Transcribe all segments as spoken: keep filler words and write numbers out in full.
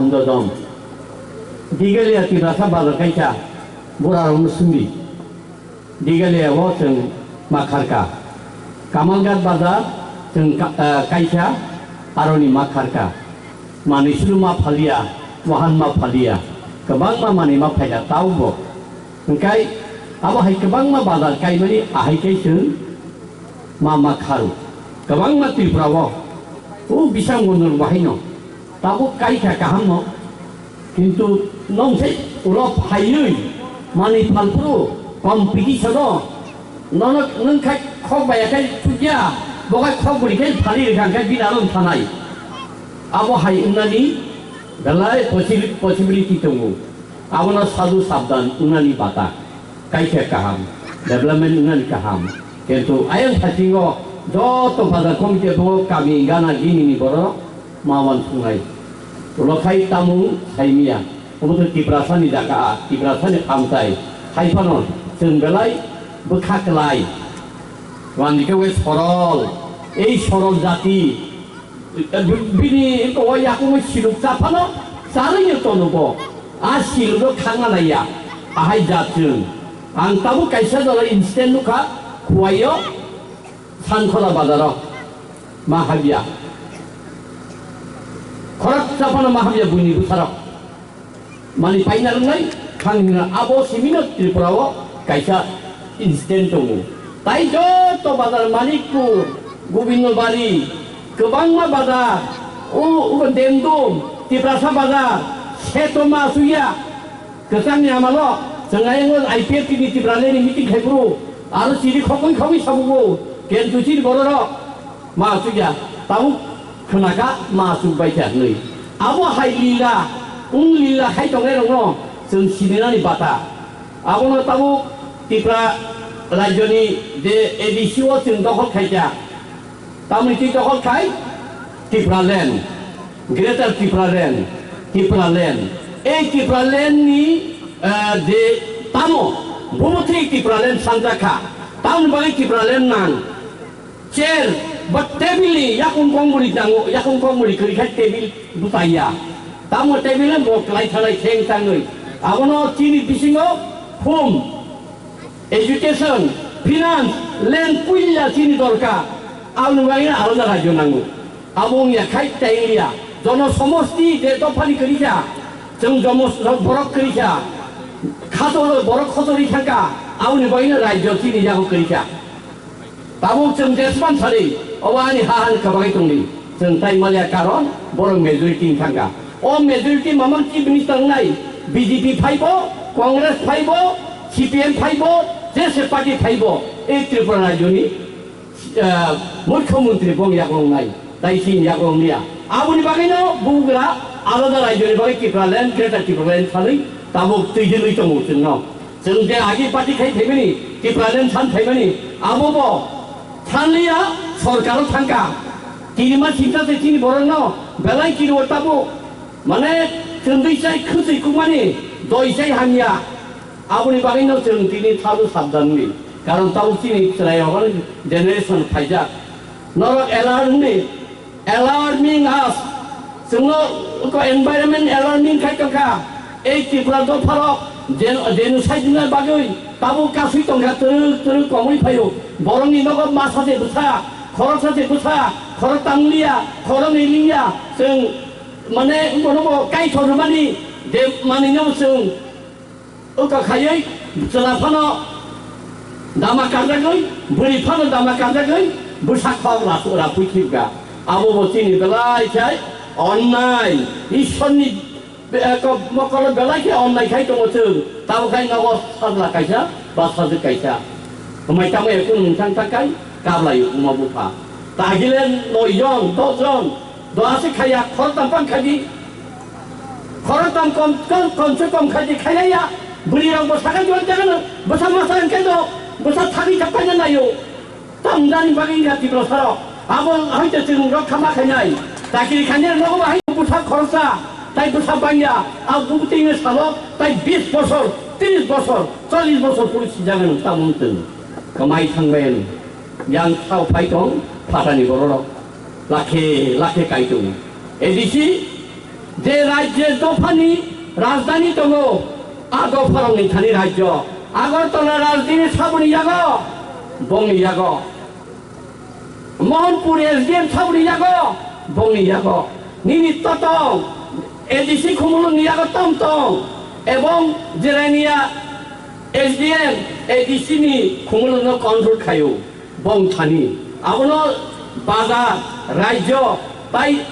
Dodom. Digalia Tiprasa bazar kaisa, bura rokno sumdi. Digalia o chwng ma kharka. Kamalghat bazar chwng ka-, eh, kaisa, aroni ma kharka. Manwi sulu ma phalia, wahan ma phalia. Kwbangma manwi ma phaida taubo. Hwnkhe abo hai kwbangma bazar kaimani ahai khe chwng ma ma kharu. Kwbangma Tripura o, o bisang gondor bahaino. Tabuk kai kha kaham no, kintu nong se ulo phaiwi manwi phalphuru competition o nono nwng khai khok bai khai thukya, bo khai khok buri khai phali rikha khai bini aro thanai. Abo hai wngnani belai possi-, possibility tongo. Abono sadu sabdan wngnani bata. Kaisa kaham, development wngnani kaham. Kintu ayang phasingo joto bazar committee tongo, kami gana gini ni borok ma uansuknai. Ulo khai tamung saimiya. Omo to Tiprasa ni jaga, Tiprasa ni amchai. Hai phano chwng belai bwkha klai. Wandike wai sorol, ei sorol jati. Bini o yakungwi siluk cha phano, charwino tono bo. A silukno khangna naiya. Ahai jat chwng. Ang tabuk kaisa jora incident nukha, Khuaio, Sankhola bazaro. Ma habya. Khorok cha phano ma habya buini bwsarok. Mani paina rwnai, thang hwnna abo simino Tripura o kaisa incident tongo. Tai joto bazar Manikpur, Gobindobari, kwbangma bazar, o, o Demdum, Tiprasa bazar, Setoma suya, kwchangni amalo, chwng ayang I P F T ni Tipraland ni meeting khai phuru, aro chiri khokwi khokwi sabugo, K N P C ni bororok. Ma asukya, tabuk khwnakha ma asuk baikha hwnwi. Abo hai lila, wng lila khai tongnai rokno chwng sinirani bata. Abono tabuk Tripura rajyoni je A D C o chwng dokhol khaikha. Tamoni twi dokhol khai Tipraland, Greater Tipraland, Tipraland. Ei Tipraland ni, eh, je tamo, bomo thwi Tipraland sanjakha. Tamoni bagwi Tipraland nang. Chair ba table ni yakung kong muri tango, yakung kong muri kwrwi khai table bwtaiya. Tamo table no bo kwlai thalai kheng tangwi. Abono chini bisingo home, education, finance, land puila chini dorkar. Aboni bagwi alada rajyo nango. Abo wngya khai tei wngya. Jono somosti je dophani kwrwi kha, chwng jomo borok kwrwi kha, khato borok khotorwi thangkha, aboni bagwi rajyo chini yago kwrwi kha. Tabuk chwng jesman sari, obo ani ha han kwbagwi tongdi. Chwng tai maliya karon, borok majority wng thangkha. O majority mamang chief minister wngnai, B J P phaibo, Congress phaibo, C P M phaibo, jese party phaibo, ei Tripura rajyoni, ah, mukhyamantri bong yago wngnai, tai chini yago wngya. Aboni bagwino bugra alada rajyoni bagwi Tripura land, Greater Tripura land salwi tabuk twijlwi tongo chwngno. Chwng je agi party khai phaimani, Tipraland san phaimani, abo bo sanliya sorkaro thangkha. Kirima singsa se chini borokno belai kiriwo tabuk. Mane chwngwi sai khwtwi kukmani, doi sai hamya. Aboni bagwino chwng tini thalu sabdan wngwi. Karon tabuk chini chwrairok generation phaijak. Norok alert wngwi, alarming us. Chwngno oko environment alarming khai tongkha. Ei Tripura dopharok gen-, genocide wngna bagwi tabuk kasui tongkha, twrwk twrwk komwi phaio. Borokni nogo masa se bwsa, khoroksa se bwsa, khorok tamliya, khorok niliya. Chwng mane bono bo kaithor rwmani je manwino chwng Wngkha khaiwi chwla phano dama kanjagwi, bwrwi phano dama kanjagwi, bwsa khok rasu-, rapui thibga. Abo bo chini belai khai onnai, Ishwarni be-, ko-, mokolo belai khe onnai khai tongo chwng. Tamo khai nogo sajla kaisa, ba sajwk kaisa. Hwmai tamo ekun mwthang thang khai, kablai uma bupha. Tagile noi jon, dos jon, Doa se khaya, khoroktham phang khaidi. Khoroktham kom, kom, kom se kom khaidi, khailaiya. Bwrwi rok bo sakha juan jaga no, bwsa masa hwnkhe do, bwsa thagwi thak paina naio. Tamdani bagwi wngkha Tiprasa rok. Abo haikhe chwng rok khama khainai. Chakiri khainai nogo bo hai bwsa khoroksa, tai bwsa bangya. A bubutwi wngwi salo, tai bis bosor, tris bosor, chollis bosor puri sijagano tamo wngtwng. Kwmai thangbai ano. Yang thao phai tong, phatani bororok. Lakhe, lakhe kai tong. A D C, Je rajyo dophani rajdhani tongo, a dopharokni thani rajyo. Agartala rajdhani saboni yago, bongni yago. Mohanpur S D M saboni yago, bongni yago. Nini totong, A D C Khumulwngni yago tom tong, ebong Jirania S D M, A D C ni Khumulwngno control khaio. Bong thani. Abono bazar, rajyo, tai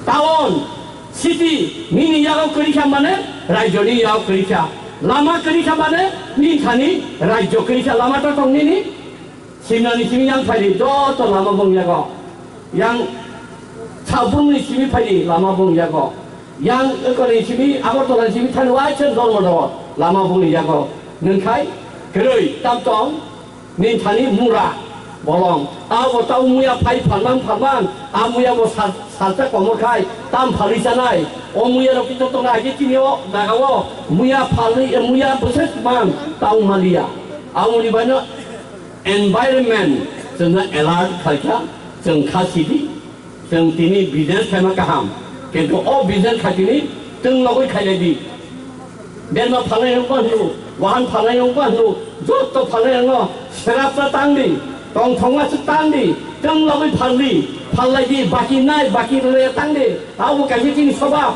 town, city, nini yago kwrwi kha mane, rajyoni yago kwrwi kha. Lama kwrwi kha mane, nini thani rajyo kwrwi kha. Lama ta tong nini, Simnani simi yang phaidi, joto lama bong yago. Yang Sabungni simi phaidi, lama bong yago. Yang Ekorni simi, Agartala simi thani waisa dormo dogo, lama bongni yago. Nwngkhai, kwrwi, tam tong, Nini thani mura bolong. Abo tau muya phai phalmang phalmang. A muya bo sal-, salsa komor khai. Tam phalwi chanai. O muya rok kito tongna age chini o jaga o. Muya phalwi, muya bwswk mang. Tau maliya. Aboni baino environment chwngno alert khaikha. Chwng kha sidi. Chwng tini business khaima kaham, kintu o business khaitini chwng logwi khailai di. Berma phalnai wngkha hwno, wahan phalnai wngkha hwno, joto phalnai wngno, srapsa tang di, tongthokma se tang di, chwng logwi phal di, phal lai di, baki nai, baki rwya tang di, abo kaisa chini swbab.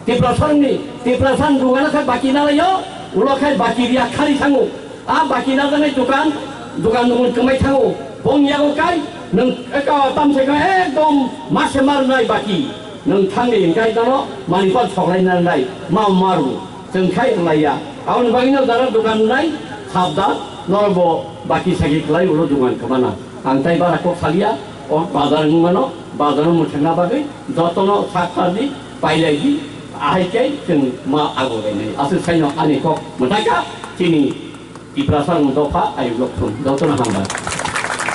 Tiprasani, Tiprasan dugana khai baki nalaio, ulo khai baki riya khari thango. A baki najaknai dukan, dukan dukan kwmai thango. Bong yago kai, nwng eka tamsai khai ekdom mase marnai baki. Nwng thangni hingkai dano, manipal soklai nanai, ma maru. Chwng khai rwlaiya. Aboni bagwino jara dukan nai, sabda, norok bo baki sagi khlai ulo dukan kwmana. Ang tai bara kok salia, o bazar wngmano, bazar mwthangna bagwi, jotono sak pardi, pailai di, ahai khe chwng ma ago gainai. Aswk saino ani kok mwthaka, chini Tiprasa dopha ayuk lok thum, jotono hambai.